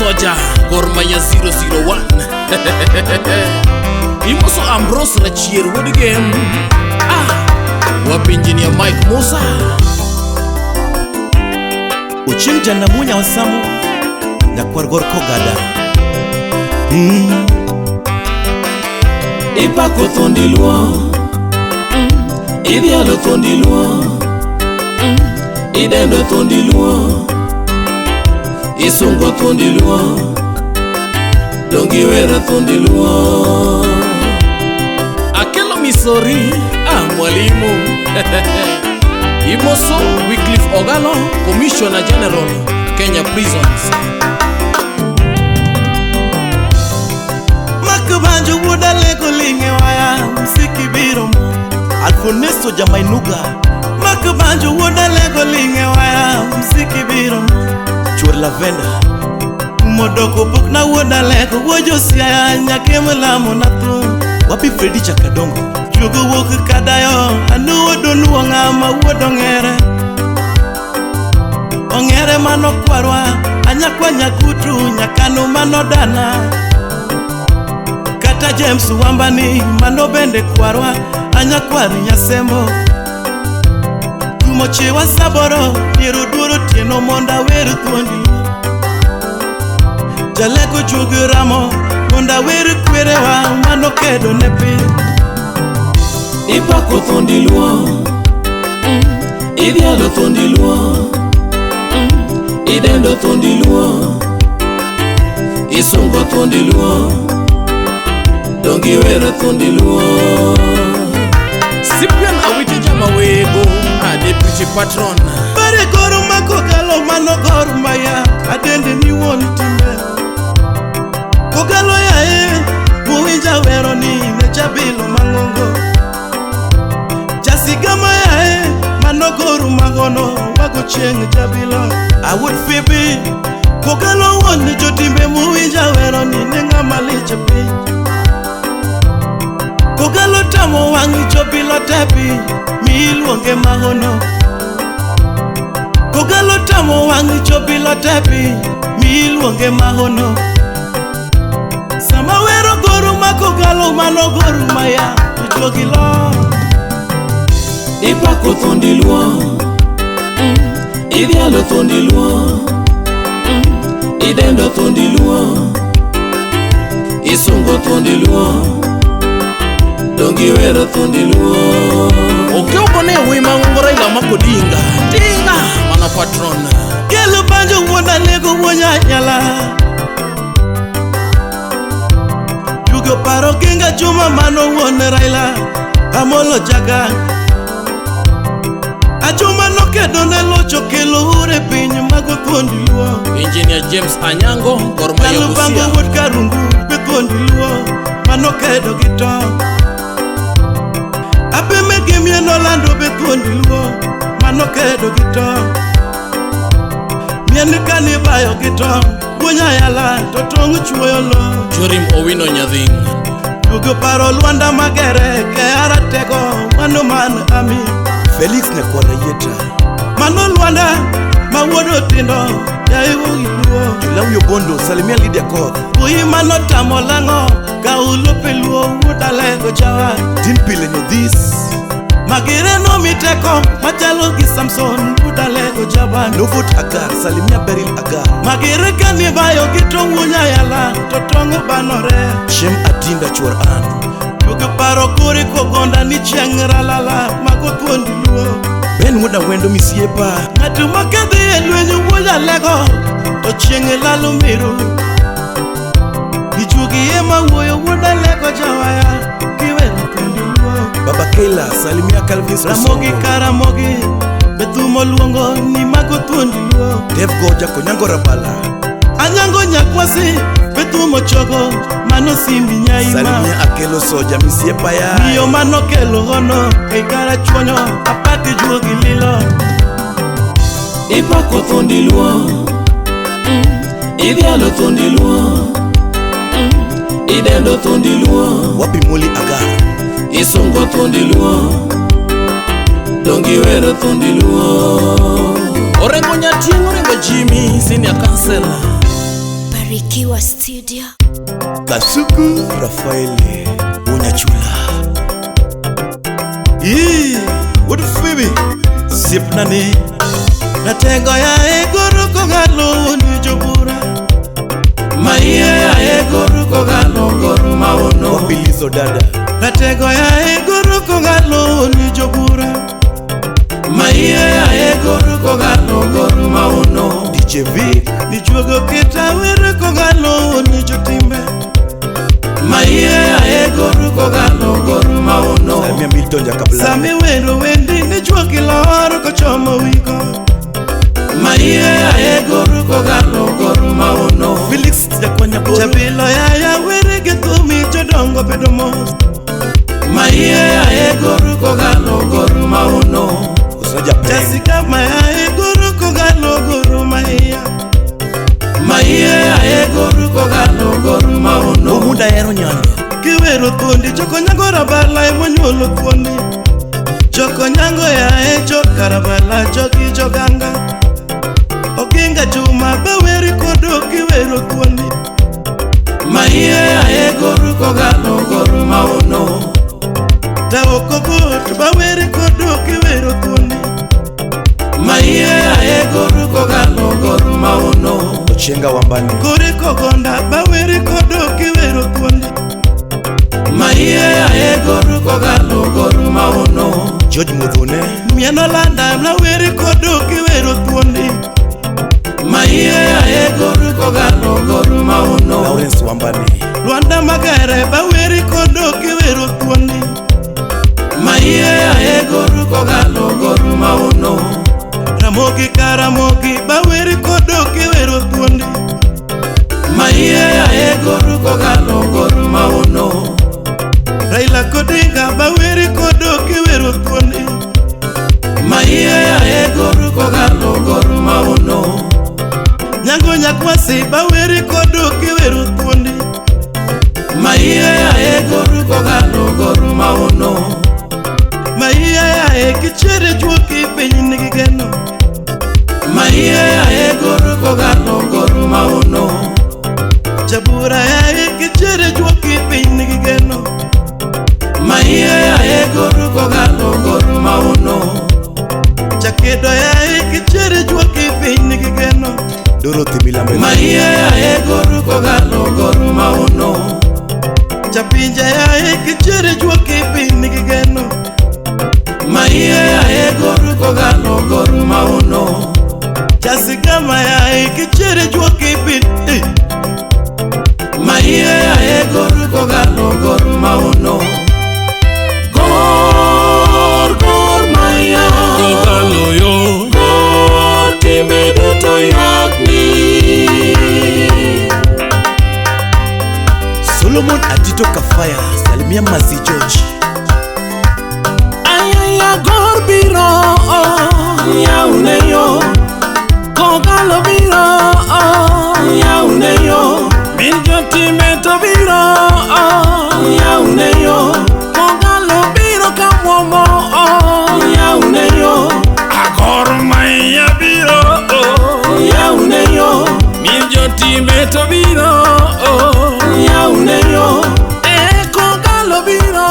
Soja, Gor Mahia 001. Imoso Ambrose Rachier wuod Gem. Ah, wapi Engineer Mike Musa. Ochieng Janamunya Osamo nyakwar Gor Kogada. Ipako thuondi luo, idhialo thuondi luo, idendo thuondi luo, isungo thuondi luo, dongi wero thuondi luo. Akelo Misori, ah mwalimu. Imoso Wycliffe Ogalo, Commissioner General, Kenya Prisons. Makbanjo wuod Alego ling'e waya msiki biro mo. Alfonesto Jamainuga. Makbanjo wuod Alego ling'e waya msiki biro mo. Chuor Lavenda. Modoko pok na wuod Alego wuod Josiaya nyakem lamo na thum. Wapi Fredi Chakadongo. Juogo wuok kadayo anu wuod Onuong'a ma wuod Ong'ere. Ong'ere mano kwarwa anyakwa nyakutu nyakanu mano dana. Kata James Wambani mano bende kwarwa anyakwar nyasembo. Tumo chiwa saboro diero duoro tieno mondo awer thuondi luo. Jaleko juogi ramo mondo awer kwerewa mano kedo ne piny. Ipako thuondi luo, idhialo thuondi luo, idendo thuondi luo, isungo thuondi luo, dongi wero thuondi luo. Cyprian Awiti Jamawego, a deputy patron. Bare goro ma Kogalo mano Gor Mahia adende ni wuon timbe. Kogalo yae muwinja wero ni ne jabilo mang'ongo. Jasigama yae mano Gor magono wago chieng' jabilo. Awuod Fibi Kogalo wuon jotimbe muwinja wero ni ne ng'ama lich e piny. Kogalo tamo wang' jobilo te piny miluonge mahono. Kogalo tamo wang' jobilo te piny miluonge mahono. Sama wero goru ma Kogalo mano Gor Mahia to juogi lo. Ipako thuondi luo, idhialo thuondi luo, idendo thuondi luo, isungo thuondi luo, dongi wero thuondi luo. Okew bone wuoyi mang'ongo Raila Amolo Odinga, tinga mana patron. Kelo banjo wuod Alego wuo Nyanyala. Jugo paro Kinga Juma mano wuon Raila Amolo Jaga. Ajuma nokedo ne locho kelo ure piny mago thuondi luo. Engineer James Anyango, Gor Mahia Kalubango Busia. wuod Karungu be thuondi luo mano kedo gi tong'. Apime gi mien Olando be thuondi luo mano kedo gi tong'. Mien kanibayo gi tong' wuo Nyayala to tong' chuoyo lo. Jorim Owino Nyadhing. Duogo paro Lwanda Magere ke aratego mano man ami. Felix Nyakwara Yieta. Mano Lwanda ma wuod Otindo jaiwo gi luo. Julawio Bondo salimia Lydia Koth. Wuoyi mano tamo lang'o ka ulope luo wuod Alego jawa. Din Pile Nyodhis. Magere nomi teko machalo gi Samson wuod Alego jaban. Novot Agar salimia Beryl Agar. Magere kanibayo gi tong' wuo Nyayala to tong' banore. Shem Atinda chuor an. Duogo paro kori kogonda ni chieng' ralala mago thuondi luo. Ben wuod Awendo misiepa. Ng'at ma kadhi e lweny wuod Alego to chieng' lalo miru. Gijuogi ema wuoyo wuod Alego jawaya kiwero thuondi luo. Baba Keila salimia Calvin Ramogi Karamogi be thumo luongo ni mago thuondi luo. Dev Goja Konyango Rabala. Anyango Nyakwasi be thumo chogo mano simbi nyaima. Salimia Akelo Soja misiepa ya. Miyo mano kelo hono e karachuonyo apati juogi lilo. Ipako thuondi luo, idhialo thuondi luo, idendo thuondi luo, Wapi Moli Agar. Isungo thuondi luo, dongi wero thuondi luo. Orengo Nyatieng', Orengo Jimmy, senior counsel. Barikiwa Studio. Kasuku Rafaeli Unyachula. Ii, what Phoebe Sipnani. Natengo ya egoro kogalo ni jobura. Maiye ya egoro kogalo goru maono. Wapilizo dada. Natengo ya egoro kogalo ni jobura. Maiye ya egoro kogalo goru maono. DJ Vic. Nijuogo kita were kogalo ni jotimbe. Maiye ya egoro kogalo goru maono. Samia Milton Jakabla. Sami wero wendi nijuogi lor kochomo wiko. Maiye ya egoro kogalo goru maono. Felix Jakwanya Boro. Chabilo ya were gethumi jodongo bedo mos. Maiye ya egoro kogalo goru maono. Usaja Peng. Jessica maya egoro kogalo goru maiya. Maiye ya egoro kogalo goru maono. Omunda ero nyando. Kiwero thuondi choko nyango rabala emonyuolo thuondi. Choko nyango ya e jokarabala jogi joganga. Oginga Juma baweri kodo kiwero thuondi. Maiye ya egoro kogalo goru maono. Tao kogot baweri kodo kiwero thuondi. Maiye ya egoro kogalo goru maono. Ochenga Wambani. Kore kogonda baweri kodo kiwero thuondi. Maiye ya egoro kogalo goru maono. George Mudhune. Mieno landa mlaweri kodo kiwero thuondi. Maiye ya egoro kogalo goru maono. Lawrence Wambani. Lwanda Magere baweri kodo kiwero thuondi. Maiye ya egoro kogalo goru maono. Ramogi karamogi baweri kodo kiwero thuondi. Maiye ya egoro kogalo goru maono. Raila Odinga baweri kodo kiwero thuondi. Maiye ya egoro kogalo goru maono. Nyango nyakwasi baweri kodo kiwero thuondi. Maiye ya egoro kogalo goru maono. Maiye ya e kichere juoki piny nigi geno. Maiye ya egoro kogalo goru maono. Jabura ya e kichere juoki piny nigi geno. Maiye ya egoro kogalo goru maono. Jakedo ya e kichere juoki piny nigi geno. Dorothy Milambe. Maiye ya egoro kogalo goru maono. Japinja ya e kichere juoki piny nigi geno. Maiye ya egoro kogalo goru maono. Jasigama ya e kichere juoki piny. Maiye ya egoro kogalo goru maono. Gor gor maiya kogalo yo. Gor timbe duto ywakni. Solomon Adito Kafaya, salimia Masi George. Ayaya gor biro yaune yo. Kogalo biro yaune yo. Min jotime to biro yaune yo. Kogalo biro kamuomo yaune yo. Agor maiya biro yaune yo. Min jotime to biro yaune yo. E kogalo biro